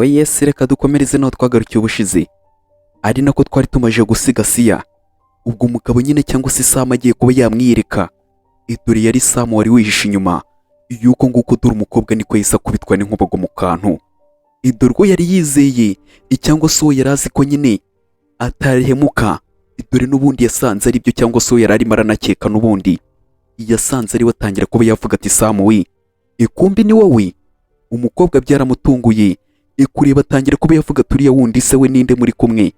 Yes, reka dukomereze naho twagarukiye ubushize, ari nako twari tumaze gusiga Siya. Ubwo umugabo nyine cyangwa se Samu agiye kuba yamwiyereka. Dore yari Samu wari wihishe inyuma y'uko nguko. Dore umukobwa niko yahise akubitwa n'inkubago mu kantu. Dore uwo yari yizeye cyangwa se uwo yari azi ko nyine atahemuka, dore n'ubundi yasanze ari byo, cyangwa se uwo yari arimo aranakeka n'ubundi yasanze ari we. Atangira kuba yavuga ati: "Samu we, ikumbi ni wowe?" Umukobwa byaramutunguye ikureba, atangira kuba yavuga ati: "Uriya wundi se we ninde muri kumwe?"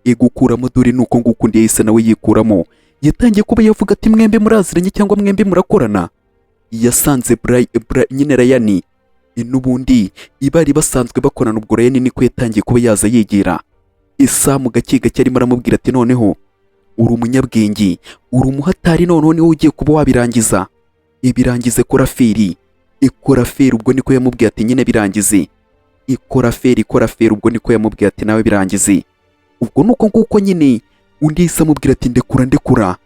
Igukuramo, dore nuko nguko undi yahise nawe yikuramo. Yatangiye kuba yavuga ati: "Mwembi muraziranye cyangwa mwembi murakorana?" Yasanze nyine Rayani n'ubundi ibari basanzwe bakorana. Ubwo Rayani niko yatangiye kuba yaza yegera Isamu gake gake, arimo aramubwira ati: "Noneho uri umunyabwenge, uri umuhatari, noneho niwe ugiye kuba wabirangiza. Ibirangize, kora feri, ikora feri." Ubwo niko yamubwiye ati: "Nyine birangize, ikora feri, ikora feri." Ubwo niko yamubwiye ati: "Nawe birangize." Ubwo nuko nguko nyine undi yahise amubwira ati: "Ndekura, ndekura,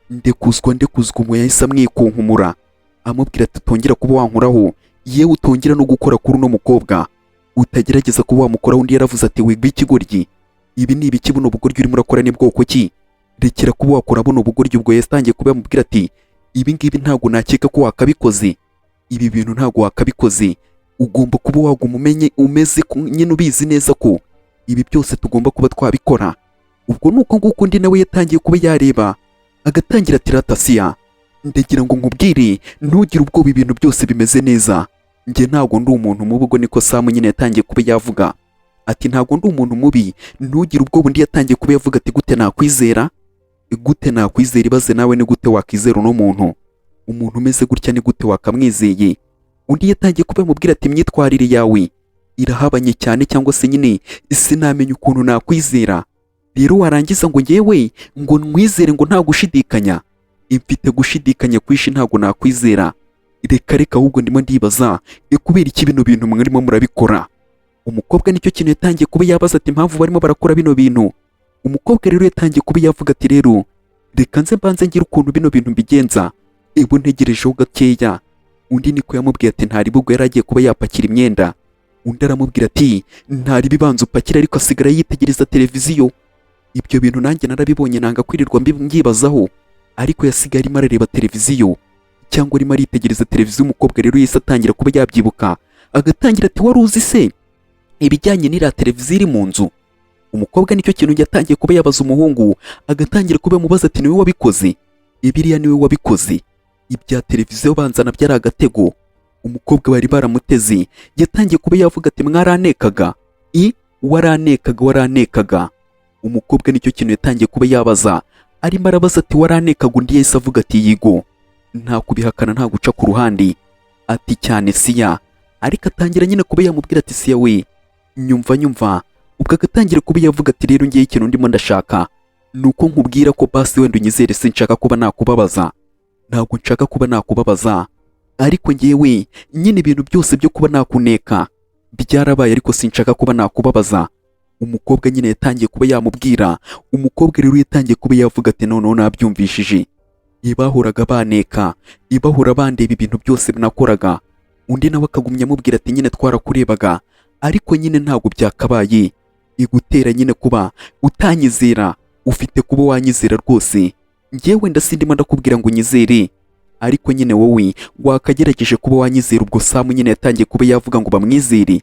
ndekuzwa, ndekuzwa." Ubwo yahise amwikunkumura, amubwira ati: "Utongera kuba wankuraho, yewe utongera no gukora kuri uno mukobwa, utagerageza kuba wamukoraho." Undi yaravuze ati: "Wigwa ikigoryi, ibi ni ibiki? Buno bugoryi urimo urakora ni bwoko ki? Rekera kuba wakora buno bugoryi." Ubwo yatangiye kuba yamubwira ati: "Ibi ngibi ntabwo nakeka ko wakabikoze, ibi bintu ntabwo wakabikoze. Ugomba kuba waguma umenye umeze nyine ubizi neza ko ibi byose tugomba kuba twabikora." Ubwo nuko nguko undi nawe yatangiye kuba yareba, agatangira ati: "Ratasiya, ndagira ngo nkubwire, ntugire ubwoba, ibintu byose bimeze neza. Njye ntabwo ndi umuntu mubi." Ubwo niko Samu nyine yatangiye kuba yavuga ati: "Ntabwo ndi umuntu mubi, ntugire ubwoba." Undi yatangiye kuba yavuga ati: "Gute nakwizera? Gute nakwizera? Ibaze nawe, ni gute wakwizera uno muntu? Umuntu umeze gutya ni gute wakamwizeye?" Undi yatangiye kuba yamubwira ati: "Imyitwarire yawe irahabanye cyane, cyangwa se nyine sinamenya ukuntu nakwizera. Rero warangiza ngo ngewe ngo nkwizere ngo nta gushidikanya? Mfite gushidikanya kwinshi, ntabwo nakwizera, reka reka. Ahubwo ndimo ndibaza kubera iki bino bintu mwarimo murabikora." Umukobwa nicyo kintu yatangiye kuba yabaza ati impamvu barimo barakora bino bintu. Umukobwa rero yatangiye kuba yavuga ati: "Rero reka nze mbanze ngire ukuntu bino bintu mbigenza, ibu ntegerejeho gakeya." Undi niko yamubwiye ati: "Ntari." Ubwo yari agiye kuba yapakira imyenda, undi aramubwira ati: "Ntari bibanza upakira." Ariko asigara yitegereza televiziyo. Ibyo bintu nanjye narabibonye, nanga kwirirwa mbyibazaho, ariko yasigaye arimo arareba televiziyo cyangwa arimo aritegereza televiziyo. Umukobwa rero yahise atangira kuba yabyibuka, agatangira ati: "Wari uzi se ibijyanye n'iriya televiziyo iri mu nzu?" Umukobwa nicyo kintu yatangiye kuba yabaza umuhungu, agatangira kuba yamubaza ati: "Niwe wabikoze ibiriya? Niwe wabikoze ibya televiziyo? Banzana byari agatego." Umukobwa bari baramuteze. Yatangiye kuba yavuga ati: "Mwaranekaga, i waranekaga, waranekaga?" Umukobwa nicyo kintu yatangiye kuba yabaza, arimo arabaza ati: "Waranekaga?" Undi yahise avuga ati: "Yigo, nta kubihakana, nta guca ku ruhande," ati: "Cyane Siya." Ariko atangira nyine kuba yamubwira ati: "Siya we, nyumva, nyumva." Ubwo agatangira kuba yavuga ati: "Rero ngiye, ikintu ndimo ndashaka ni uko nkubwira ko basi wenda unyizere. Sinshaka kuba nakubabaza, ntabwo nshaka kuba nakubabaza, ariko ngewe nyine ibintu byose byo kuba nakuneka byarabaye, ariko sinshaka kuba nakubabaza." Umukobwa nyine yatangiye kuba yamubwira. Umukobwa rero yatangiye kuba yavuga ati: "Noneho nabyumvishije, ibahoraga baneka, ibahora bandeba, ibintu byose nakoraga." Undi nawe akagumya amubwira ati: "Nyine twarakurebaga, ariko nyine ntabwo byakabaye igutera nyine kuba utanyizera. Ufite kuba wanyizera rwose. Njyewe wenda sindimo ndakubwira ngo unyizere, ariko nyine wowe wakagerageje kuba wanyizera." Ubwo Samu nyine yatangiye kuba yavuga ngo bamwizere.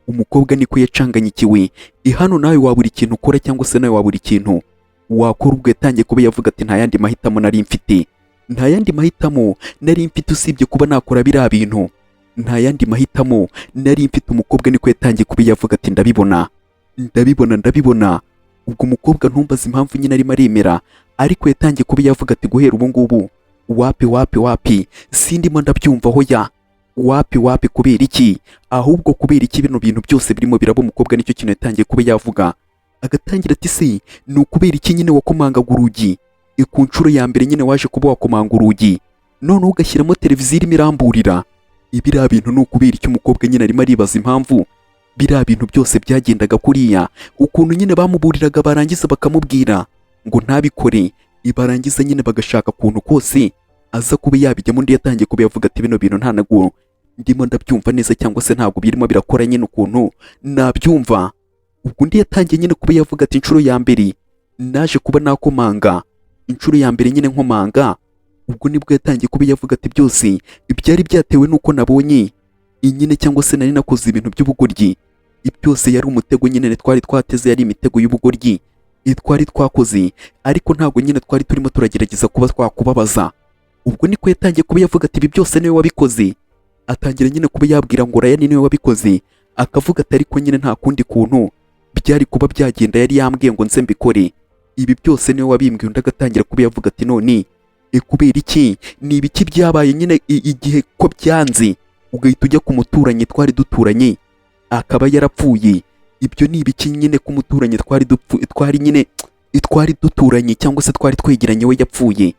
Umukobwa niko yacanganyikiwe. Hano nawe wabura ikintu ukora cyangwa se nawe wabura ikintu wakora. Ubwo yatangiye kuba yavuga ati: "Nta yandi mahitamo nari mfite, nta yandi mahitamo nari mfite usibye kuba nakora biriya bintu, nta yandi mahitamo nari mfite." Umukobwa niko yatangiye kuba yavuga ati: "Ndabibona, ndabibona, ndabibona." Ubwo umukobwa, ntumbaze impamvu nyine arimo aremera, ariko yatangiye kuba yavuga ati: "Guhera ubu ngubu, wapi, wapi, wapi, sindimo ndabyumvaho ya, wapi, wapi. Kubera iki ahubwo? Kubera iki bino bintu byose birimo biraba?" Umukobwa nicyo kintu yatangiye kuba yavuga, agatangira ati: "Se ni ukubera iki nyine wakomangaga urugi ku nshuro ya mbere? Nyine waje kuba wakomanga urugi, noneho ugashyiramo televiziyo irimo iramburira ibiriya bintu, ni ukubera iki?" Umukobwa nyine arimo aribaza impamvu biriya bintu byose byagendaga kuriya, ukuntu nyine bamuburiraga, barangiza bakamubwira ngo ntabikore, ibarangiza nyine bagashaka ukuntu kose aza kuba yabijyamo. Undi yatangiye kuba yavuga ati: "Bino bintu nta nago Ndimo ndabyumva neza cyangwa se ntabwo birimo birakora nyine ukuntu nabyumva? Ubwo undi yatangiye nyine kuba yavuga ati: "Inshuro ya mbere naje kuba nakomanga, inshuro ya mbere nyine nkomanga." Ubwo nibwo yatangiye kuba yavuga ati: "Byose byari byatewe n'uko nabonye nyine cyangwa se nari nakoze ibintu by'ubugoryi. Byose yari umutego nyine twari twateze, yari imitego y'ubugoryi twari twakoze, ariko ntabwo nyine twari turimo turagerageza kuba twakubabaza." Ubwo niko yatangiye kuba yavuga ati: "Ibi byose niwe wabikoze." Atangira nyine kuba yabwira ngo Ryan niwe wabikoze, akavuga ati: "Ariko nyine nta kundi kuntu byari kuba byagenda, yari yambwiye ngo nze mbikore. Ibi byose niwe wabimbwiye." Undi agatangira kuba yavuga ati: "None kubera iki? Ni ibiki byabaye nyine igihe ko byanze ugahita ujya ku muturanyi twari duturanye akaba yarapfuye? Ibyo ni ibiki nyine ko umuturanyi twari nyine twari duturanye cyangwa se twari twegeranye we yapfuye?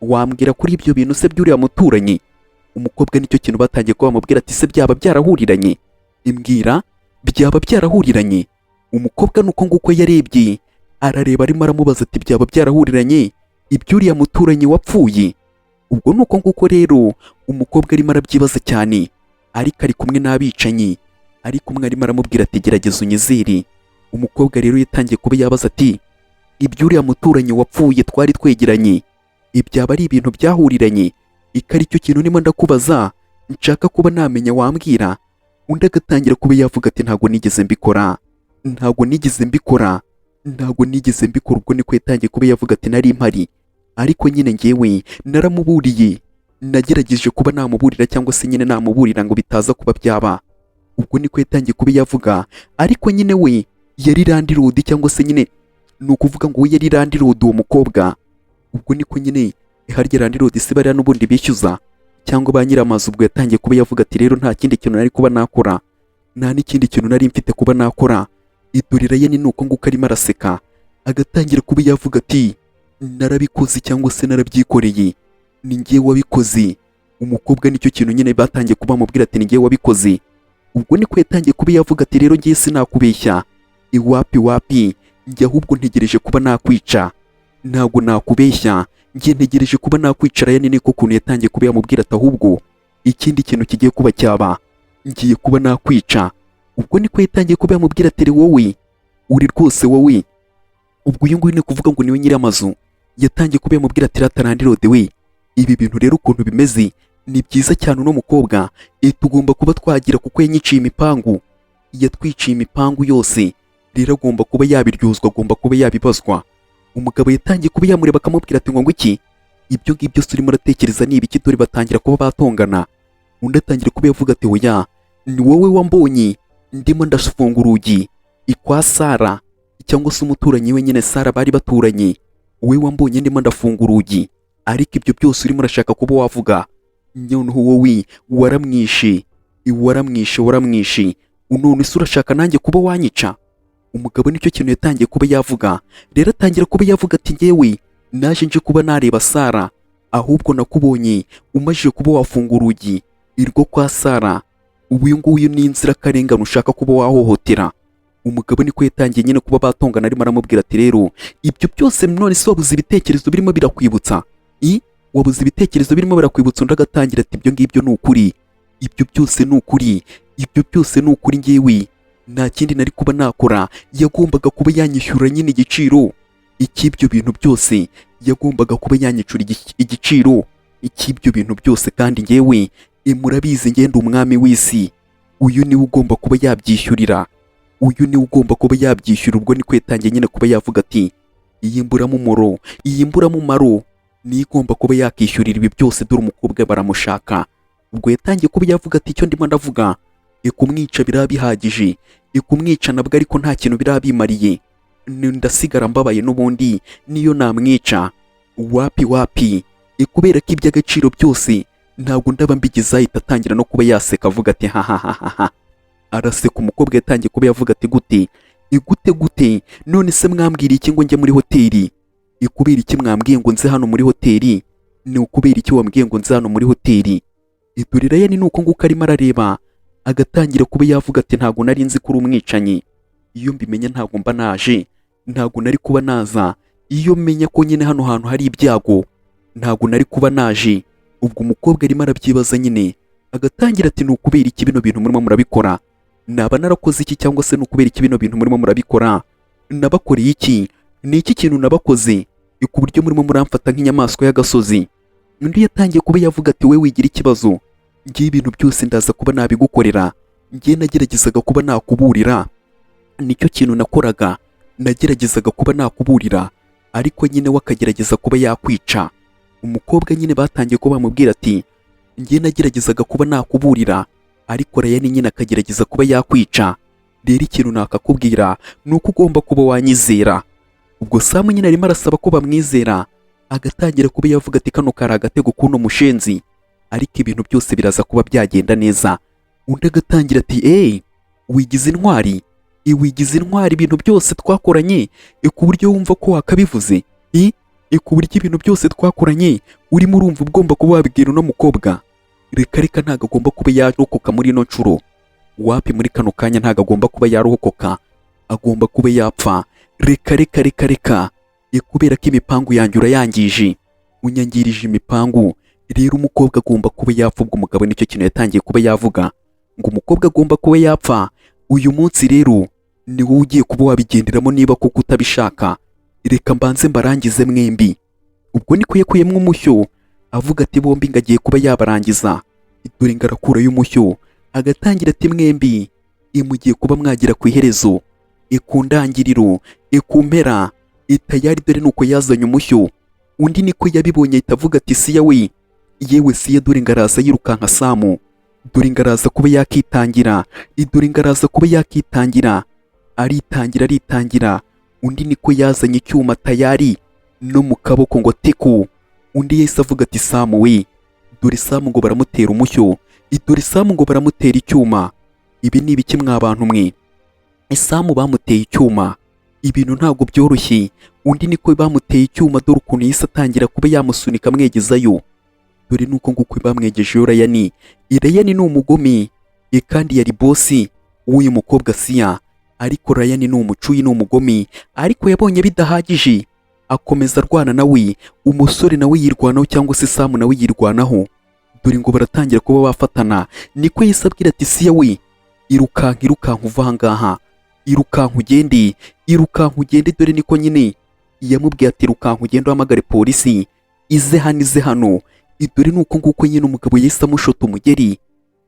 Wambwira kuri ibyo bintu se by'uriya muturanyi?" Umukobwa nicyo kintu batangiye kuba bamubwira ati: "Se byaba byarahuriranye? Imbwira, byaba byarahuriranye?" Umukobwa nuko nguko yarebye, arareba, arimo aramubaza ati: "Byaba byarahuriranye iby'uriya muturanyi wapfuye?" Ubwo nuko nguko rero umukobwa arimo arabyibaza cyane, ariko ari kumwe n'abicanyi, ariko umwe arimo aramubwira ati: "Gerageza unyizere." Umukobwa rero yatangiye kuba yabaza ati: "Iby'uriya muturanyi wapfuye twari twegeranye, ibyaba ari ibintu byahuriranye? Iko ari cyo kintu ndimo ndakubaza, nshaka kuba namenya, wambwira?" Undi agatangira kuba yavuga ati: "Ntabwo nigeze mbikora, ntabwo nigeze mbikora, ntabwo nigeze mbikora." Ubwo niko yatangiye kuba yavuga ati: "Nari mpari, ariko nyine ngewe naramuburiye, nagerageje kuba namuburira cyangwa se nyine namuburira ngo bitaza kuba byaba." Ubwo niko yatangiye kuba yavuga, ariko nyine we yari landlord, cyangwa se nyine ni ukuvuga ngo we yari landlord uwo mukobwa. Ubwo niko nyine harya landlord si bariya n'ubundi bishyuza cyangwa ba nyiramazu? Ubwo yatangiye kuba yavuga ati: "Rero nta kindi kintu nari kuba nakora, nta n'ikindi kintu nari mfite kuba nakora." Idurira ye ni uko nguko arimo araseka, agatangira kuba yavuga ati: "Narabikoze cyangwa se narabyikoreye, ni njye wabikoze." Umukobwa nicyo kintu nyine batangiye kuba bamubwira ati: "Ni njye wabikoze." Ubwo niko yatangiye kuba yavuga ati: "Rero ngiye sinakubeshya, iwapi wapi, njye ahubwo ntegereje kuba nakwica, ntabwo nakubeshya, njye ntegereje kuba nakwicara." Yani niko kuntu yatangiye kuba yamubwira ati: "Ahubwo ikindi kintu kigiye kuba cyaba, ngiye kuba nakwica." Ubwo niko yatangiye kuba yamubwira ati: "Wowe uri rwose wowe." Ubwo uyu nguyu ni kuvuga ngo niwe nyir'amazu. Yatangiye kuba yamubwira ati: "Rata landlord we, ibi bintu rero ukuntu bimeze ni byiza cyane, uno mukobwa tugomba kuba twagira, kuko yanyiciye imipangu, yatwiciye imipangu yose, rero agomba kuba yabiryozwa, agomba kuba yabibazwa." Umugabo yatangiye kuba yamureba, akamubwira ati: "Ngo iki? Ibyo ngibyo se urimo uratekereza ni ibiki?" Dore batangira kuba batongana. Undi atangira kuba yavuga ati: "Oya, ni wowe wambonye ndimo ndafunga urugi ikwa Sara, cyangwa se umuturanyi we nyine Sara bari baturanye, wowe wambonye ndimo ndafunga urugi, ariko ibyo byose urimo urashaka kuba wavuga, noneho wowe waramwishe, waramwishe, waramwishe, none se urashaka nanjye kuba wanyica?" Umugabo nicyo kintu yatangiye kuba yavuga. Rero atangira kuba yavuga ati: "Ngewe naje nje kuba nareba Sara, ahubwo nakubonye umajije kuba wafunga urugi irwo kwa Sara. Ubu uyu nguyu ni inzirakarengane ushaka kuba wahohotera." Umugabo niko yatangiye nyine kuba batongana, arimo aramubwira ati: "Rero ibyo byose, none se wabuze ibitekerezo birimo birakwibutsa? I wabuze ibitekerezo birimo birakwibutsa?" Undi agatangira ati: "Ibyo ngibyo ni ukuri, ibyo byose ni ukuri, ibyo byose ni ukuri. Ngewe nta kindi nari kuba nakora, yagombaga kuba yanyishyura nyine igiciro icy'ibyo bintu byose, yagombaga kuba yanyicura igiciro icy'ibyo bintu byose, kandi ngewe murabizi ngenda umwami w'isi, uyu niwe ugomba kuba yabyishyurira, uyu niwe ugomba kuba yabyishyura." Ubwo niko yatangiye nyine kuba yavuga ati: "Iyi mburamumaro, iyi mburamumaro niyo igomba kuba yakishyurira ibi byose, dore umukobwa baramushaka." Ubwo yatangiye kuba yavuga ati: "Icyo ndimo ndavuga, kumwica biraba bihagije, kumwica nabwo ariko nta kintu biraba bimariye, ndasigara mbabaye n'ubundi niyo namwica, wapi wapi, kubera ko iby'agaciro byose ntabwo ndaba mbigize." Ahita atangira no kuba yaseka, avuga ati: "Hahahaha." Araseka. Umukobwa yatangiye kuba yavuga ati: "Gute gute gute? None se mwambwira iki ngo njye muri hoteli? Kubera iki mwambwiye ngo nze hano muri hoteli? Ni ukubera iki wambwiye ngo nze hano muri hoteli?" Dore Ryan ni uko nguko arimo arareba, agatangira kuba yavuga ati: "Ntabwo nari nzi ko uri umwicanyi. Iyo mbimenya ntabwo mba naje, ntabwo nari kuba naza. Iyo menya ko nyine hano hantu hari ibyago ntabwo nari kuba naje." Ubwo umukobwa arimo arabyibaza nyine, Agatangira ati: "Ni ukubera iki bino bintu murimo murabikora? Naba narakoze iki? Cyangwa se ni ukubera iki bino bintu murimo murabikora? Nabakoreye iki? Ni iki kintu nabakoze ku buryo murimo muramfata nk'inyamaswa y'agasozi?" Undi yatangiye kuba yavuga ati: "We wigira ikibazo, ngiye ibintu byose ndaza kuba nabigukorera. Ngiye nageragezaga kuba nakuburira, nicyo kintu nakoraga, nageragezaga kuba nakuburira, ariko nyine we akagerageza kuba yakwica." Umukobwa nyine batangiye kuba bamubwira ati: "Ngiye nageragezaga kuba nakuburira, ariko Ryan nyine akagerageza kuba yakwica. Rero ikintu nakakubwira ni uko ugomba kuba wanyizera." Ubwo Samu nyine arimo arasaba ko bamwizera, agatangira kuba yavuga ati: "Kano kari agatego k'uno mushenzi, ariko ibintu byose biraza kuba byagenda neza." Undi agatangira ati: "Eee, wigize intwari, wigize intwari, ibintu byose twakoranye ku buryo wumva ko wakabivuze, ku buryo ibintu byose twakoranye urimo urumva ugomba kuba wabibwira uno mukobwa? Reka reka, ntabwo agomba kuba yarokoka muri ino nshuro. Wapi, muri kano kanya ntabwo agomba kuba yarokoka, agomba kuba yapfa. Reka reka reka reka, kubera ko imipangu yanjye urayangije, unyangirije imipangu. Rero umukobwa agomba kuba yapfa." Ubwo umugabo nicyo kintu yatangiye kuba yavuga, ngo umukobwa agomba kuba yapfa uyu munsi. "Rero ni wowe ugiye kuba wabigenderamo niba koko utabishaka. Reka mbanze mbarangize mwembi." Ubwo niko yakuyemo umushyo, avuga ati bombi ngo agiye kuba yabarangiza. Dore ngo arakurayo umushyo, agatangira ati: "Mwembi imugiye kuba mwagera ku iherezo, ku ndangiriro, ku mpera itayari." Dore nuko yazanye umushyo, undi niko yabibonye ahita avuga ati: "Siya we, yewe Siya." Dore ngo araza yirukanka Samu, dore ngo araza kuba yakitangira, dore ngo araza kuba yakitangira, aritangira, aritangira. Undi niko yazanye icyuma tayari no mu kaboko ngo teku. Undi yahise avuga ati: "Samu we." Dore Samu ngo baramutera umushyo, dore Samu ngo baramutera icyuma. Ibi ni ibiki mwa bantu mwe? Samu bamuteye icyuma, ibintu ntabwo byoroshye. Undi niko bamuteye icyuma, dore ukuntu yahise atangira kuba yamusunika amwegezayo. Dore nuko nguko bamwegejeyo Ryan. Ryan ni umugome kandi yari boss w'uyu mukobwa Siya, ariko Ryan ni umucuyi, ni umugome, ariko yabonye bidahagije akomeza arwana nawe. Umusore nawe yirwanaho, cyangwa se Samu nawe yirwanaho. Dore ngo baratangira kuba bafatana. Niko yahise abwira ati: "Siya we, irukanka, irukanka uva aha ngaha, irukanka ugende, irukanka ugende." Dore niko nyine yamubwiye ati: "Irukanka ugende uhamagare polisi ize hano, ize hano." Dore nuko nguko nyine umugabo yahise amushota umugeri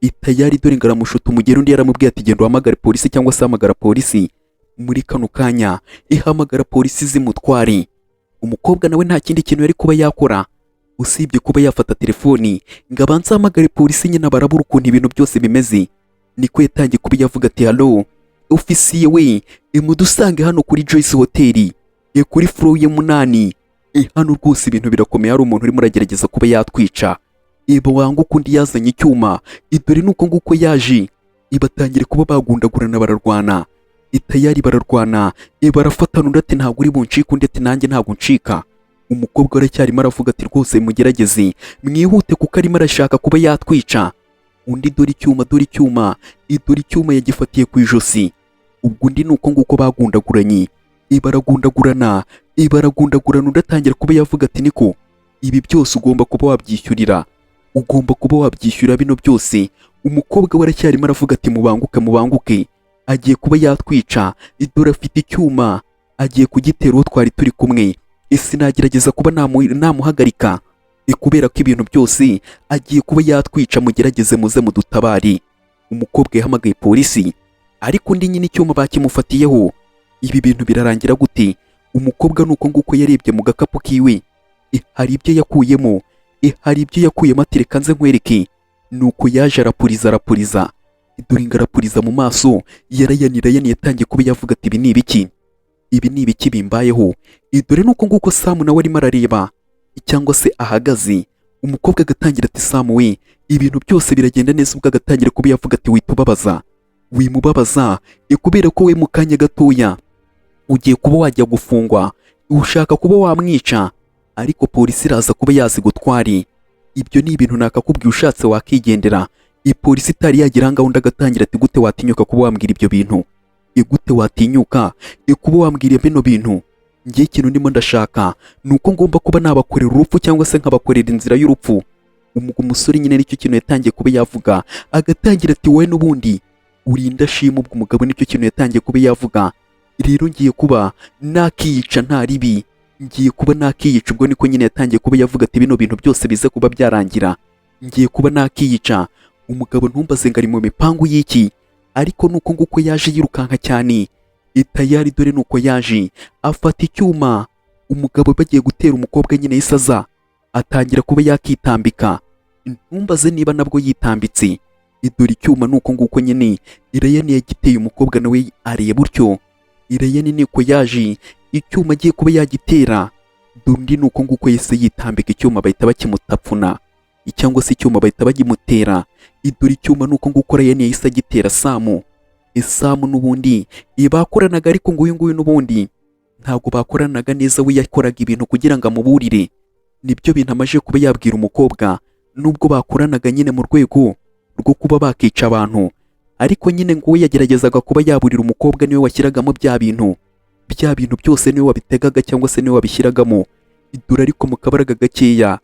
itayari. Dore ngo aramushota umugeri. Undi yaramubwiye ati: "Genda uhamagare polisi," cyangwa se "hamagara polisi muri kano kanya, ihamagara polisi zimutware." Umukobwa nawe nta kindi kintu yari kuba yakora usibye kuba yafata telefoni ngo abanze ahamagare polisi nyine barabura ukuntu ibintu byose bimeze. Niko yatangiye kuba yavuga ati: "Hello ofisiye we, mudusange hano kuri Joyce Hotel, kuri floor ya 8. Hano rwose ibintu birakomeye, hari umuntu urimo uragerageza kuba yatwica. Wanga." Ukundi yazanye icyuma, dore nuko nguko yaje, ibatangire kuba bagundagurana, bararwana itayari, bararwana, barafatana. Undi ati: "Ntabwo uri buncike." Undi ati: "Nanjye ntabwo ncika." Umukobwa aracyarimo aravuga ati: "Rwose mugerageze mwihute kuko arimo arashaka kuba yatwica." Undi dore icyuma, dore icyuma, dore icyuma yagifatiye ku ijosi. Ubwo undi ni uko nguko bagundaguranye, baragundagurana, baragundagurana. Undi atangira kuba yavuga ati: "Niko ibi byose ugomba kuba wabyishyurira, ugomba kuba wabyishyura bino byose." Umukobwa we aracyarimo aravuga ati: "Mubanguke, mubanguke, agiye kuba yatwica. Dore afite icyuma, agiye kugitera uwo twari turi kumwe. Ese nagerageza kuba namuhagarika? Kubera ko ibintu byose agiye kuba yatwica, mugerageze muze mudutabare." Umukobwa yahamagaye polisi, ariko undi nyine icyuma bakimufatiyeho. Ibi bintu birarangira gute? Umukobwa ni uko nguko yarebye mu gakapu kiwe, hari ibyo yakuyemo, hari ibyo yakuyemo, ati: "Reka nze nkwereke." Nuko yaje arapuriza, arapuriza, dore ngo arapuriza mu maso yarayanira. Yani yatangiye kuba yavuga ati: "Ibi ni ibiki? Ibi ni ibiki bimbayeho?" Dore nuko nguko Samu nawe arimo arareba cyangwa se ahagaze. Umukobwa agatangira ati: "Samu we, ibintu byose biragenda neza." Ubwo agatangira kuba yavuga ati: "Witubabaza, wimubabaza, kubera ko we mu kanya gatoya ugiye kuba wajya gufungwa. Ushaka kuba wamwica, ariko polisi iraza kuba yazi gutwari. Ibyo ni ibintu nakakubwiye, ushatse wakigendera." Ipolisi itari yagira ahangaha, undi agatangira ati: "Gute watinyuka kuba wambwira ibyo bintu? Gute watinyuka kuba wambwira bino bintu? Ngiye ikintu ndimo ndashaka ni uko ngomba kuba nabakorera urupfu cyangwa se nkabakorera inzira y'urupfu." Umusore nyine nicyo kintu yatangiye kuba yavuga, agatangira ati: "Wowe n'ubundi uri indashima." Ubwo umugabo nicyo kintu yatangiye kuba yavuga: "Rero ngiye kuba nakiyica, nta ribi, ngiye kuba nakiyica." Ubwo niko nyine yatangiye kuba yavuga ati: "Bino bintu byose bize kuba byarangira, ngiye kuba nakiyica." Umugabo ntumbaze ngo ari mu mipangu y'iki, ariko nuko nguko yaje yirukanka cyane itayari. Dore nuko yaje afata icyuma. Umugabo bagiye gutera umukobwa nyine, yahise aza atangira kuba yakitambika. Ntumbaze niba nabwo yitambitse. Dore icyuma nuko nguko nyine Irayani yagiteye umukobwa, nawe areba utyo. Irayani niko yaje, icyuma agiye kuba yagitera. Dore undi nuko nguko yahise yitambika, icyuma bahita bakimutapfuna, cyangwa se icyuma bahita bagimutera. Dore icyuma nuko nguko Rayani yahise agitera Samu. Samu n'ubundi bakoranaga, ariko ngo uyu nguyu n'ubundi ntabwo bakoranaga neza. We yakoraga ibintu kugira ngo amuburire, nibyo bintu amaze kuba yabwira umukobwa. Nubwo bakoranaga nyine mu rwego rwo kuba bakica abantu, ariko nyine ngo we yageragezaga kuba yaburira umukobwa. Niwe washyiragamo bya bintu byose, niwe wabitegaga cyangwa se niwe wabishyiragamo. Dore ariko mu kabaraga gakeya,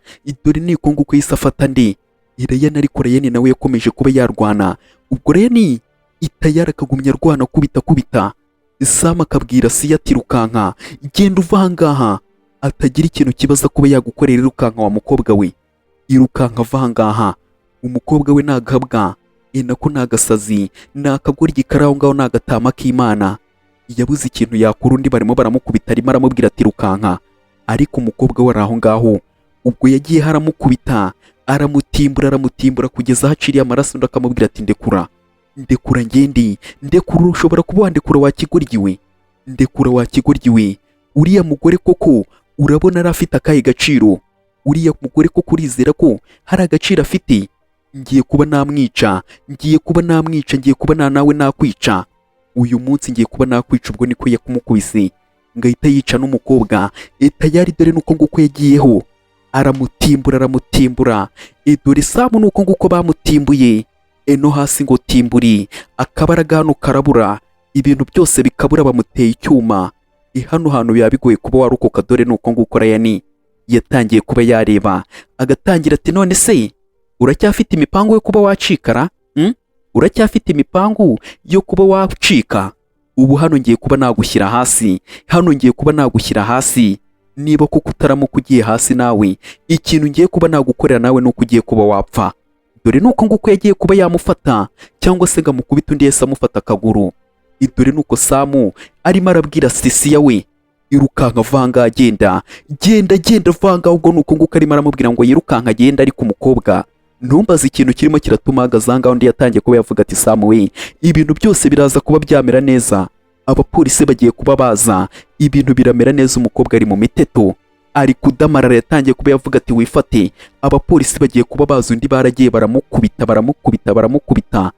dore niko nguko yahise afata ndi Irayani. Ariko Rayani nawe yakomeje kuba yarwana. Ubwo Rayani itayari akagumya arwana, kubita kubita. Samu akabwira Siya ati: "Rukanka, genda uva aha ngaha, atagira ikintu kibaza kuba yagukorera. Irukanka wa mukobwa we, irukanka ava aha ngaha." Umukobwa we nagabwa nako ni agasazi, ni akagoryi kari aho ngaho, ni agatama k'Imana. Yabuze ikintu yakora. Undi barimo baramukubita, arimo aramubwira ati: "Rukanka." Ariko umukobwa we ari aho ngaho. Ubwo yagiye haramukubita, aramutimbura, aramutimbura kugeza aho aciriye amaraso. Undi akamubwira ati: "Ndekura, ndekura ngende, ndekura. Ushobora kuba wandekura wa kigoryi we? Ndekura wa kigoryi we. Uriya mugore koko urabona ari afite akahe gaciro? Uriya mugore koko urizera ko hari agaciro afite? Ngiye kuba namwica, ngiye kuba namwica, ngiye kuba na nawe nakwica uyu munsi, ngiye kuba nakwica." Ubwo niko yakumukubise ngahita yica n'umukobwa tayari. Dore nuko nguko yagiyeho aramutimbura, aramutimbura. Dore Samu nuko nguko bamutimbuye no hasi ngo timburi, akabaraga hano karabura, ibintu byose bikabura. Bamuteye icyuma. Hano hantu biba bigoye kuba warokoka. Dore nuko nguko Rayani yatangiye kuba yareba, agatangira ati: "None se uracyafite imipangu yo kuba wacikara, Uracyafite imipangu yo kuba wacika? Ubu hano ngiye kuba nagushyira hasi, hano ngiye kuba nagushyira hasi. Niba koko utaramuka ugiye hasi nawe, ikintu ngiye kuba nagukorera nawe ni uko ugiye kuba wapfa." Dore nuko nguko yagiye kuba yamufata, cyangwa se ngo amukubite. Undi yahise amufata akaguru. Dore nuko Samu arimo arabwira Sisiya we: "Irukanka vanga, genda, genda, genda vanga." Ubwo nuko nguko arimo aramubwira ngo yirukanka agenda, ariko umukobwa ntumbaze ikintu kirimo kiratuma ahagaze aha ngaho. Undi yatangiye kuba yavuga ati: "Samu we, ibintu byose biraza kuba byamera neza, abapolisi bagiye kuba baza, ibintu biramera neza." Umukobwa ari mu miteto, ari kudamarara. Yatangiye kuba yavuga ati: "Wifate, abapolisi bagiye kuba baza." Undi baragiye baramukubita, baramukubita, baramukubita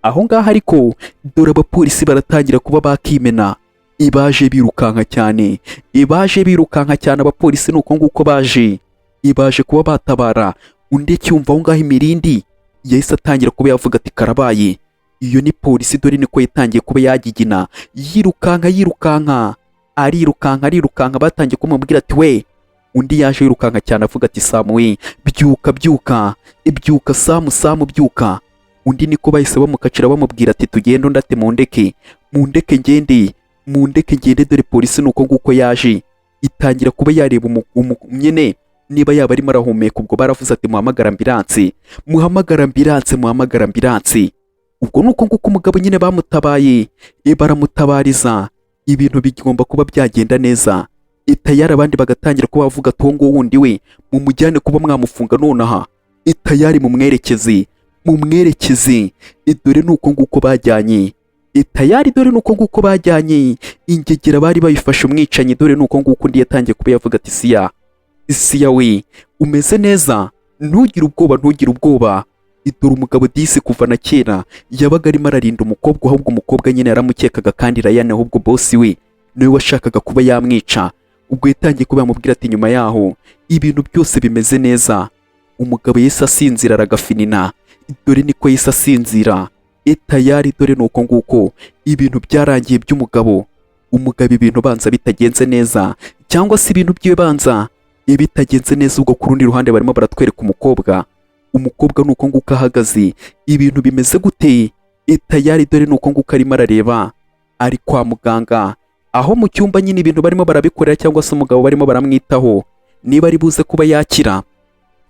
aho ngaho. Ariko dore abapolisi baratangira kuba bakimena, ibaje birukanka cyane, ibaje birukanka cyane. Abapolisi ni uko nguko baje, ibaje kuba batabara. Undi acyumva aho ngaho imirindi, yahise atangira kuba yavuga ati: "Karabaye, iyo ni polisi." Dore niko yatangiye kuba yagigina, yirukanka, yirukanka, arirukanka, arirukanka. Batangiye kumubwira ati: "We." Undi yaje yirukanka cyane, avuga ati: "Samu we, byuka, byuka, byuka, Samu, Samu, byuka." Undi niko bahise bamukacira, bamubwira ati: "Tugende." Undi ati: "Mundeke, mundeke ngende, mundeke ngende." Dore polisi ni uko nguko yaje, itangira kuba yareba nyine niba yaba arimo arahumeka. Ubwo baravuze ati: "Muhamagara ambulance, muhamagara ambulance, muhamagara ambulance." Ubwo ni uko nguko umugabo nyine bamutabaye, baramutabariza, ibintu bigomba kuba byagenda neza. Itayari abandi bagatangira kuba bavuga ati: "Uwo nguwo wundi we mumujyane kuba mwamufunga nonaha, itayari mumwerekeze, mumwerekeze." Dore ni uko nguko bajyanye itayari, dore ni uko nguko bajyanye ingegera bari bayifashe umwicanyi. Dore ni uko nguko undi yatangiye kuba yavuga ati: "Siya, Siya we, umeze neza, ntugire ubwoba, ntugire ubwoba." Dore umugabo disi kuva na kera yabaga arimo ararinda umukobwa, ahubwo umukobwa nyine yaramukekaga kandi Ryan ahubwo bosi we niwe washakaga kuba yamwica. Ubwo yatangiye kuba yamubwira ati: "Nyuma yaho ibintu byose bimeze neza." Umugabo yahise asinzira, aragafinina. Dore niko yahise asinzira etayari. Dore ni uko nguko ibintu byarangiye by'umugabo. Umugabo ibintu banza bitagenze neza, cyangwa se ibintu byiwe banza bitagenze neza. Ubwo ku rundi ruhande barimo baratwereka umukobwa. Umukobwa ni uko nguko ahagaze, ibintu bimeze gute? Tayari dore ni uko nguko arimo arareba, ari kwa muganga aho mu cyumba nyine ibintu barimo barabikorera, cyangwa se umugabo barimo baramwitaho, niba ari buze kuba yakira,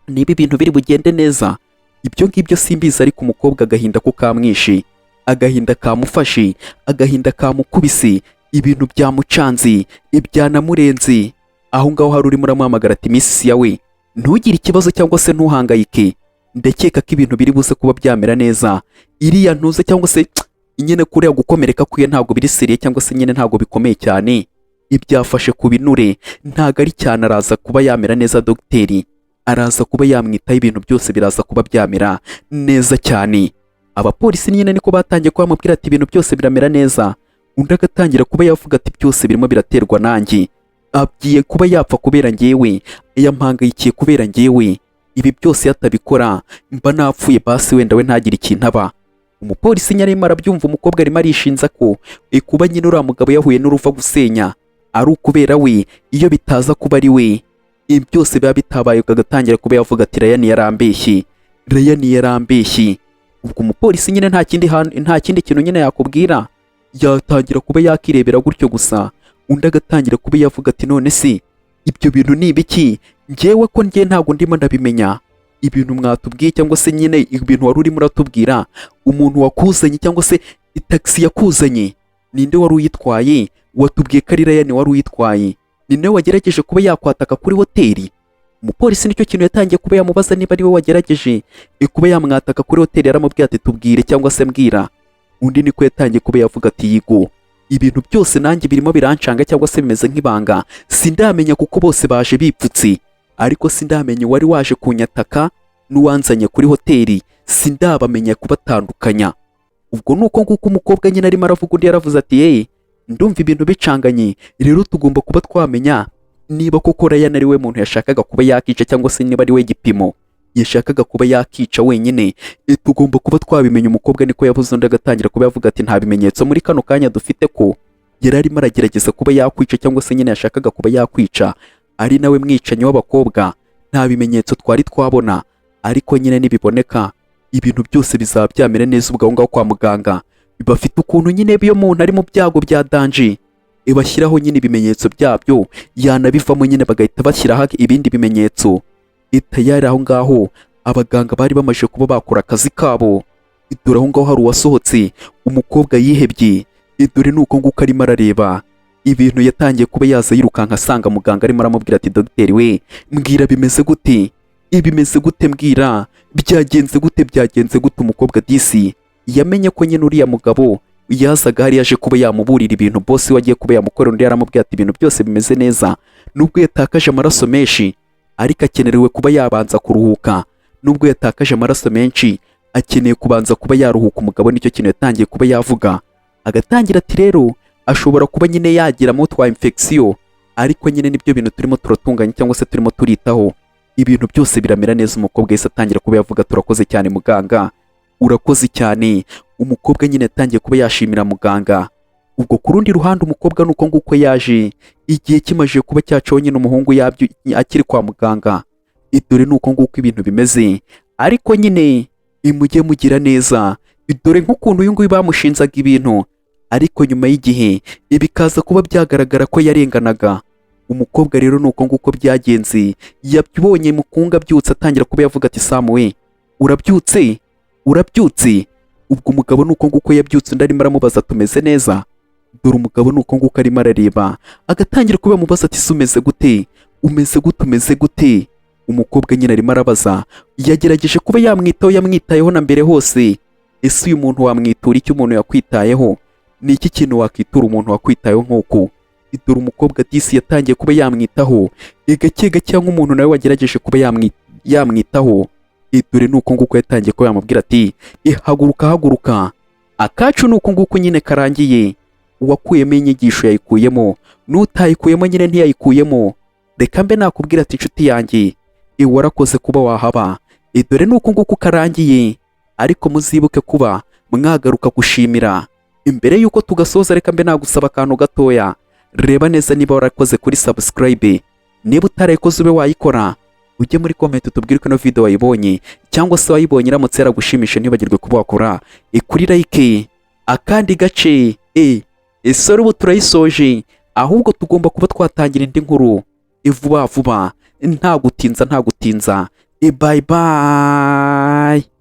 niba ibintu biri bugende neza, ibyo ngibyo simbizi. Ariko umukobwa agahinda ko kamwishe, agahinda kamufashe, agahinda kamukubise, ibintu byamucanze, ibyanamurenze. Aho ngaho hari urimo uramuhamagara ati: "Miss yawe, ntugire ikibazo cyangwa se ntuhangayike, ndakeka ko ibintu biri buze kuba byamera neza. Iriya ntuze cyangwa se nyine kuriya gukomereka kwiye ntabwo biri sérieux, cyangwa se nyine ntabwo bikomeye cyane, ibyafashe ku binure ntabwo ari cyane, araza kuba yamera neza, dogiteri araza kuba yamwitaho, ibintu byose biraza kuba byamera neza cyane." Abapolisi nyine niko batangiye kuba bamubwira ati: "Ibintu byose biramera neza." Undi agatangira kuba yavuga ati: "Byose birimo biraterwa nanjye, agiye kuba yapfa kubera njyewe, yampangayikiye kubera njyewe, ibi byose yatabikora mba napfuye, basi wenda we ntagire ikintu aba." Umupolisi nyine arimo arabyumva, umukobwa arimo arishinza ko kuba nyine uriya mugabo yahuye n'uruva gusenya ari ukubera we, iyo bitaza kuba ari we ibi byose biba bitabaye. Agatangira kuba yavuga ati: "Ryan yarambeshye, Ryan yarambeshye." Ubwo umupolisi nyine nta kindi kintu nyine yakubwira, yatangira kuba yakirebera gutyo gusa. Undi agatangira kuba yavuga ati: "None se ibyo bintu ni ibiki? Njyewe ko njye ntabwo ndimo ndabimenya, ibintu mwatubwiye cyangwa se nyine ibintu wari urimo uratubwira, umuntu wakuzanye cyangwa se itagisi yakuzanye, ninde wari uyitwaye? Watubwiye ko ari Ryan wari uyitwaye, ni nawe wagerageje kuba yakwataka kuri hoteli?" Umupolisi nicyo kintu yatangiye kuba yamubaza, niba ari we wagerageje kuba yamwataka kuri hoteli. Yaramubwiye ati: "Tubwire cyangwa se mbwira." Undi niko yatangiye kuba yavuga ati: "Yigo, ibintu byose nanjye birimo birancanga cyangwa se bimeze nk'ibanga, sindamenya kuko bose baje bipfutse, ariko sindamenya uwari waje kunyataka n'uwanzanye kuri hoteli, sindabamenya kubatandukanya." Ubwo ni uko nguko umukobwa nyine arimo aravuga. Undi yaravuze ati: "Yeee, ndumva ibintu bicanganye, rero tugomba kuba twamenya niba koko Ryan ari we muntu yashakaga kuba yakica, cyangwa se niba ari we gipimo yashakaga kuba yakica wenyine. Tugomba kuba twabimenya." Umukobwa niko yavuze. Undi agatangira kuba yavuga ati: "Nta bimenyetso muri kano kanya dufite ko yari arimo aragerageza kuba yakwica, cyangwa se nyine yashakaga kuba yakwica, ari nawe mwicanyi w'abakobwa. Nta bimenyetso twari twabona, ariko nyine nibiboneka ibintu byose bizaba byamera neza." Ubwo aho ngaho kwa muganga bafite ukuntu nyine iyo umuntu ari mu byago bya danger bashyiraho nyine ibimenyetso byabyo, yanabivamo nyine bagahita bashyiraho ibindi bimenyetso. Tayari aho ngaho abaganga bari bamaze kuba bakora akazi kabo. Dore aho ngaho hari uwasohotse, umukobwa yihebye. Dore ni uko nguko arimo arareba ibintu, yatangiye kuba yaza yirukanka asanga muganga arimo aramubwira ati: "Dogiteri we, mbwira bimeze gute? Ibimeze gute? Mbwira byagenze gute? Byagenze gute?" Umukobwa disi yamenye ko nyine uriya mugabo yazaga hari yaje kuba yamuburira ibintu boss we agiye kuba yamukorera. Undi yaramubwiye ati: "Ibintu byose bimeze neza, nubwo yatakaje amaraso menshi, ariko akenerewe kuba yabanza kuruhuka. Nubwo yatakaje amaraso menshi, akeneye kubanza kuba yaruhuka." Umugabo nicyo kintu yatangiye kuba yavuga, agatangira ati: "Rero ashobora kuba nyine yagiramo twa infection, ariko nyine nibyo bintu turimo turatunganya cyangwa se turimo turitaho, ibintu byose biramera neza." Umukobwa yahise atangira kuba yavuga: "Turakoze cyane muganga, urakoze cyane." Umukobwa nyine yatangiye kuba yashimira muganga. Ubwo ku rundi ruhande umukobwa nuko nguko yaje igihe kimaze kuba cyacaho nyine, umuhungu yabyo akiri kwa muganga. Dore ni uko nguko ibintu bimeze, ariko nyine imujye mugira neza. Dore nk'ukuntu uyu nguyu bamushinzaga ibintu, ariko nyuma y'igihe bikaza kuba byagaragara ko yarenganaga. Umukobwa rero ni uko nguko byagenze, yabonye mukunga abyutse, atangira kuba yavuga ati: "Samu we, urabyutse, urabyutse?" Ubwo umugabo ni uko nguko yabyutse, undi arimo aramubaza: "Tumeze neza?" Dore umugabo ni uko nguko arimo arareba, agatangira kuba yamubaza ati: "Se umeze gute? Umeze gute? Umeze gute?" Umukobwa nyine arimo arabaza, yagerageje kuba yamwitaho, yamwitayeho na mbere hose. Ese uyu muntu wamwitura icyo? Umuntu yakwitayeho, ni iki kintu wakwitura umuntu wakwitayeho nk'uku? Dore umukobwa disi yatangiye kuba yamwitaho gake gake, nk'umuntu nawe wagerageje kuba yamwitaho. Dore ni uko nguko yatangiye kuba yamubwira ati: "Haguruka, haguruka." Akacu ni uko nguko nyine karangiye. Uwakuyemo inyigisho yayikuyemo, n'utayikuyemo nyine ntiyayikuyemo. Reka mbe nakubwira ati: "Inshuti yanjye, warakoze kuba wahaba." Dore ni uko nguko karangiye, ariko muzibuke kuba mwagaruka gushimira. Imbere y'uko tugasoza, reka mbe nagusaba akantu gatoya. Reba neza niba warakoze kuri subscribe. Niba utarayikoze, ube wayikora. Ujye muri comment utubwire ko ino video wayibonye, cyangwa se wayibonye iramutse yaragushimisha, ntibagirwe kuba wakora kuri like. Akandi gace ese ubu turayisoje, ahubwo tugomba kuba twatangira indi nkuru vuba vuba, nta gutinza, nta gutinza. Bye bye.